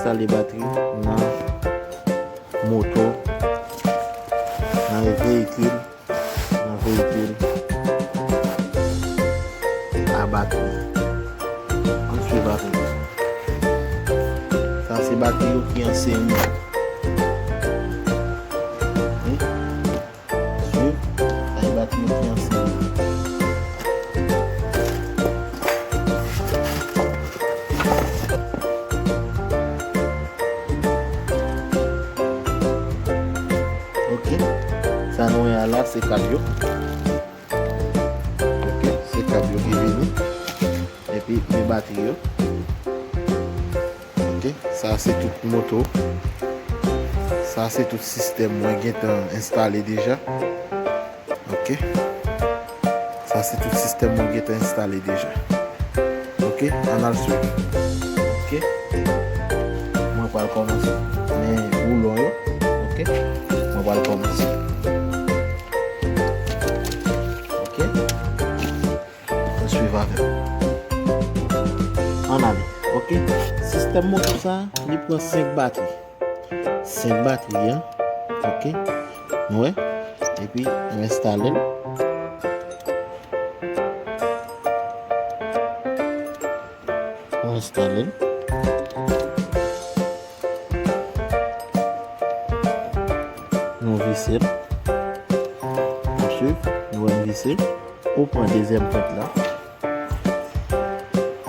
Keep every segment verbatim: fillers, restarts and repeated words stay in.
enstale batri nan moto, nan veyikil, nan veyikil a batri. Ann swiv avè m. Sa se batri yo ki an seri. Wi. Swiv, sa e batri yo ki an seri. Ok. Sa nou wè a la, se kab yo. Ok, se kab yo ki vini. Epi, men batri yo. Ok, sa se tout moto. Sa se tout sistèm mwen gentan enstale deja. Ok. Sa se tout sistèm mwen gentan enstale deja. Ok, ann al swiv. Ok. Mwen pral kòmanse. Men woulon yo. Ok. Mwen pral kòmanse. Ok. Ann swiv avè m. Ann ale. Ok. Sistèm moto sa, li pran senk batri. Senk batri an. Ok. Nou wè? Epi, nou enstale l. Nou enstale l. Nou vise l. Nou swiv. Nou wè m vise. Ou pran dezyèm pwent la.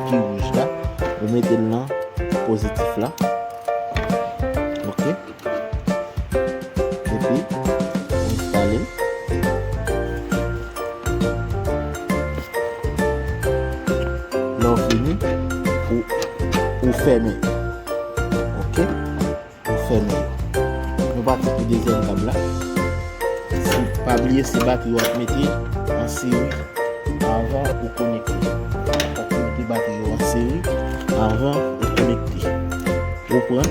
Ki wouj la, ou mete l nan pozitif la. Ok. Epi, ou enstale l. Lè w fini, ou, ou fèmen. Ok. Ou fèmen yo. Nou pati pou dezyèm kab la. Si, pa bliye se batri w ap mete an seri avan ou konekte. Fòk ou mete batri yo an seri avan ou konekte. Ou pran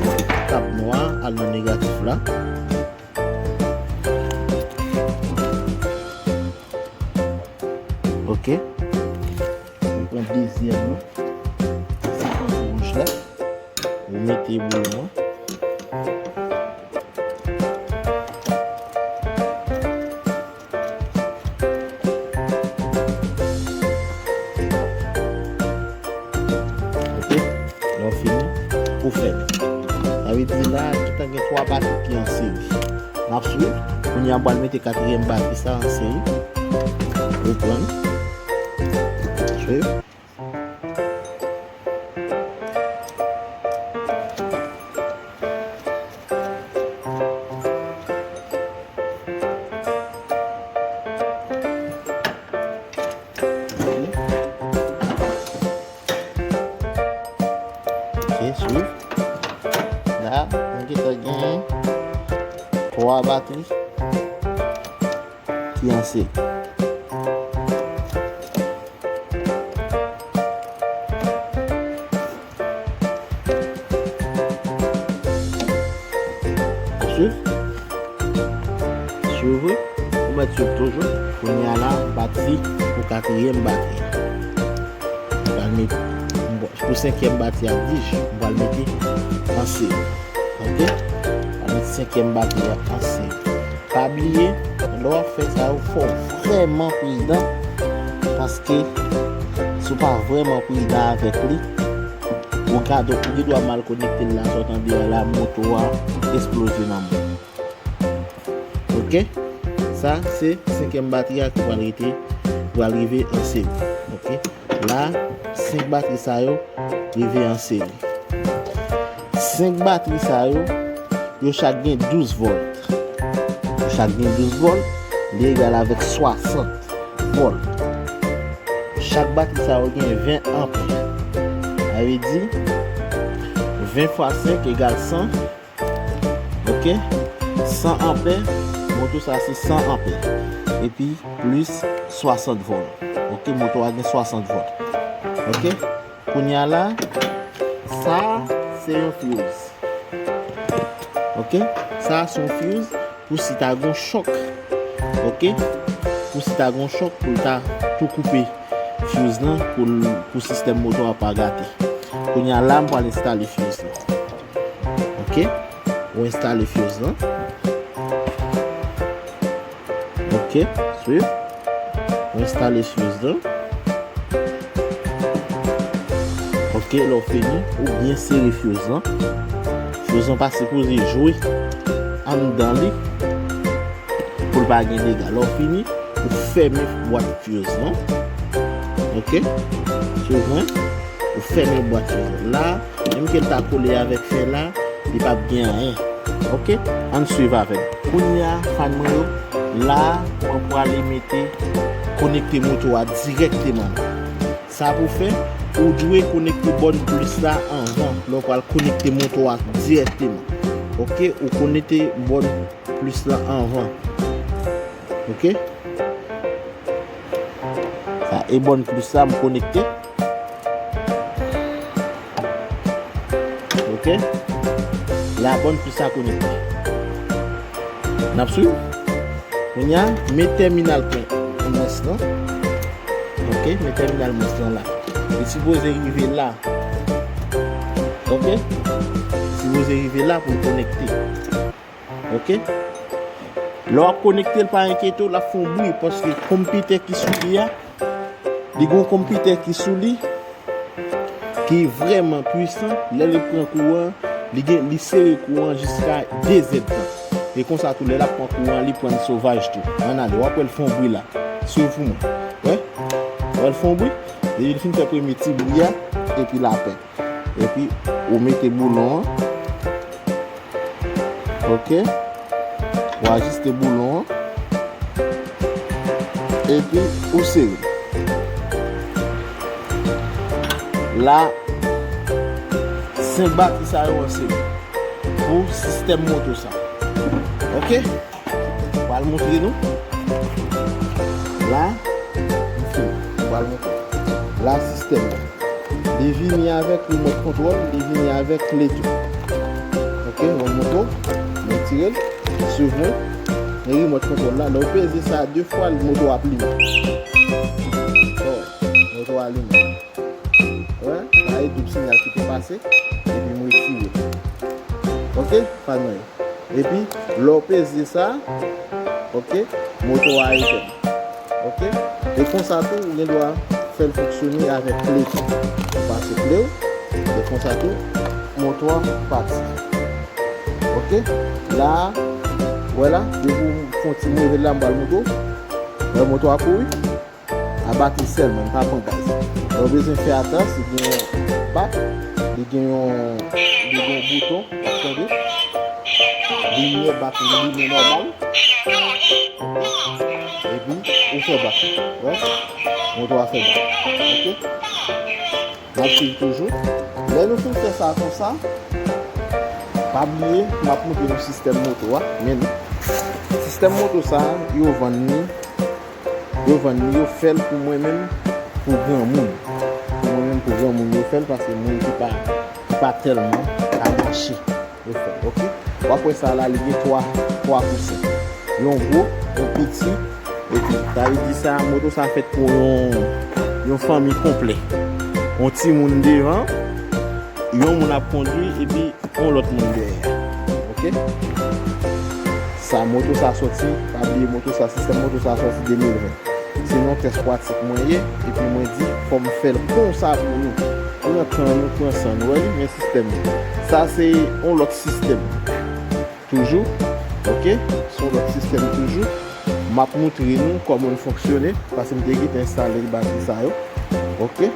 kab nwa al nan negatif la. Ok. Ou pran dezyèm nan. Se pran wouj la. Ou mete boul mwen. Ok. Lè w fini, ou fèmen. Sa vle di la, gentan gen twa batri ki an seri. N ap swiv. Kounye a, m pral mete katriyèm batri sa an seri. Reprann. Swiv. Ok, swiv. La, nou gentan gen twa batri ki an seri. Swiv. Swiv, wi. Ou mèt swiv toujou. Kounye a la, m pati pou katriyèm batri. M pral met, m, pou senkyèm batri a, di, m pral mete an seri. Ok? M pral met senkyèm batri a an seri. Pa bliye, lè w ap fè sa yo, fò w vrèman pridan, paske si w pa vrèman pridan avèk li, ou ka, ou gen dwa mal konekte l la, sa w tande a la, moto a esploze nan mwen. Ok? Sa, se senkyèm batri a ki pral rete, pral rive an seri. Ok? La, senk batri sa yo rive an seri. Senk batri sa yo, yo chak gen douz vòlt. Yo chak gen douz vòlt, li egal avèk swasant vòlt. Chak batri sa yo gen ven anpè. Sa vle di, ven fwa senk egal san. Ok? San anpè, moto sa se san anpè. Epi plis swasant vòlt. Ok, moto a gen swasant vòlt. Ok? Kounye a la, sa se yon fuse. Ok? Sa se yon fuse pou si ta gon chòk. Ok? Pou si ta gon chòk pou l ta tou koupe fuse lan pou l, pou sistèm moto a pa gate. Kounye a la, m pral enstale fuse lan. Ok, ou enstale fuse lan. Ok, swiv. Ou enstale fuse lan. Ok, lè w fini, ou byen sere fuse lan. Fuse lan pa sipoze jwe anndan li pou l pa gen dega. Lè w fini, ou fèmen bwat fuse lan. Ok, swiv mwen. Ou fèmen bwat fuse lan. La, menm ke l ta kole avèk fè la, li p ap gen anyen. Ok, ann swiv avè m. Kounye a, fan mwen yo, la, mwen prale mete, konekte moto a dirèkteman la. Sa pou fè, ou dwe konekte bòn plis la anvan, lè w pral konekte moto a dirèkteman. Ok, ou konekte bòn plis la anvan. Ok? Sa e bòn plis la m konekte. Ok? La bòn plis la konekte. N ap swiv. Kounye a, men tèminal pwen mwens lan. Ok? Men tèminal mwens lan la. Li sipoze rive la. Ok? Li sipoze rive la pou l konekte. Ok? Lè w ap konekte l, pa enkyete w, l ap fè yon bri, paske konpitè ki sou li a, li gen yon konpitè ki sou li, ki vrèman pwisan, lè li pran kouran, li gen, li sere kouran jiska de zèdtan. E konsa tou, lè l ap pran kouran, li pran sovaj tou. Ann ale, w ap wè l fè yon bri la. Swiv pou mwen. Wè? Wè l fè yon bri? Depi l fin fè premye ti bri a, epi l atè. Epi, ou mete boulon an. Ok. Ou ajiste boulon an. Epi, ou sere. La, senk batri sa yo an sere pou sistèm moto sa. Ok? M pral montre nou. La, m fini. M pral montre. La, sistèm nan. Li vini avèk remote control, li vini avèk kle tou. Ok, mwen montre w, mwen tire l, swiv mwen. Men remote control la, lè w peze sa de fwa, moto a ap limen. Oh, moto a limen. Wè, la e doub sinyal ki te pase, epi m retire. Ok, pa nan yo. Epi, lè w peze sa, ok, moto a etèn. Ok? E konsa tou, ou gen dwa fè l fonksyone avèk kle tou. Ou pase kle w, e konsa tou, moto a pati. Ok? La, wè la, depi w fè yon ti move la, m pral montre w. Wè moto a kouri. A batri sèlman, li pa pran gaz. Lè w bezwen fè atras, li gen yon bak, li gen yon, li gen yon bouton, w ap tande. Limyè bak li limen nòmal. Epi, ou fè bak. Wè? Moto a fè bak. Ok? N ap swiv toujou. Lè nou fin fè sa konsa, pa bliye, m ap montre nou sistèm moto a. Men nou. Sistèm moto sa, yo vann li. Yo vann li, yo fè l pou mwen menm, pou granmoun. Pou mwen menm, pou granmoun, yo fè l paske moun ki pa, ki pa tèlman ka mache, yo fè l, ok? W ap wè sa la, li gen twa, twa kousen. Yon gwo, yon piti, epi, sa vle di sa, moto sa fèt pou yon, yon fanmi konplè. Yon timoun devan, yon moun ap kondui, epi yon lòt moun dèyè. Ok? Sa, moto sa sòti, pa bliye moto sa, sistèm moto sa sòti de mil ven. Se nan tès pratik mwen ye, epi mwen di, fò m fè l konsa pou nou. Pran tan nou, pran san nou, wè li, men sistèm nan. Sa se yon lòt sistèm. Toujou, ok? Se yon lòt sistèm toujou. M ap montre nou kòman l fonksyone, paske m te gentan enstale batri sa yo. Ok?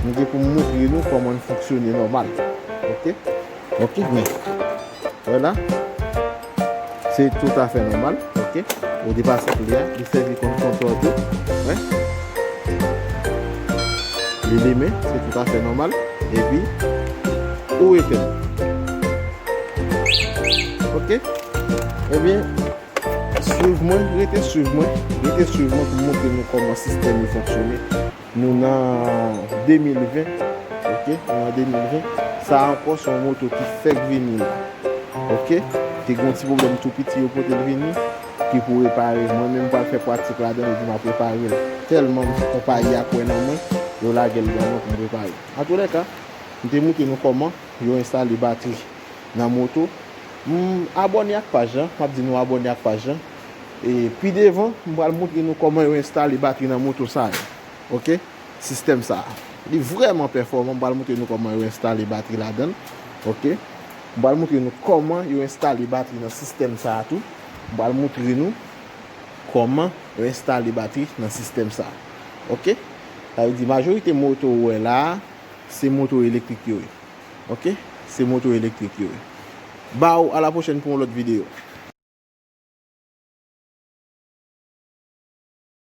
M gen pou m montre nou kòman l fonksyone nòmal. Ok? Ok, men. Vwala. Se toutafè nòmal, ok? Ou depase kle a, li sèvi kòm kontwòl tou. Wè. Li limen, se toutafè nòmal. Epi, ou etèn. Ok? Ebyen, swiv mwen, rete swiv mwen, rete swiv mwen pou m montre nou kòman sistèm yo fonksyone. Nou nan de mil ven, ok? Nou nan de mil ven. Sa a ankò, se yon moto ki fèk vini la, ok? Te gen yon ti pwoblèm tou piti, yo pote l vini, ki pou repare. Mwen menm, m pral fè pratik ladan l, epi m ap repare l. Tèlman konpayi a kwè nan mwen, yo lage l ban mwen pou m repare. Antoulèka, m te montre nou kòman yo enstale batri. nan moto. M abòne ak paj lan, m ap di nou abòne ak paj lan. E pi devan, m pral montre nou kòman yo enstale batri nan moto sa yo. Oke? Sistèm sa a. Li vrèman pèfòman, m pral montre nou kòman yo enstale batri ladan l. Oke? M pral montre nou kòman yo enstale batri nan sistèm sa a tou. M pral montre nou kòman yo enstale batri nan sistèm sa a. Oke? Sa vle di majorite moto ou wè la a, se moto elektrik yo ye. Oke? Se moto elektrik yo ye. Baww, a la pwochèn pou yon lòt videyo.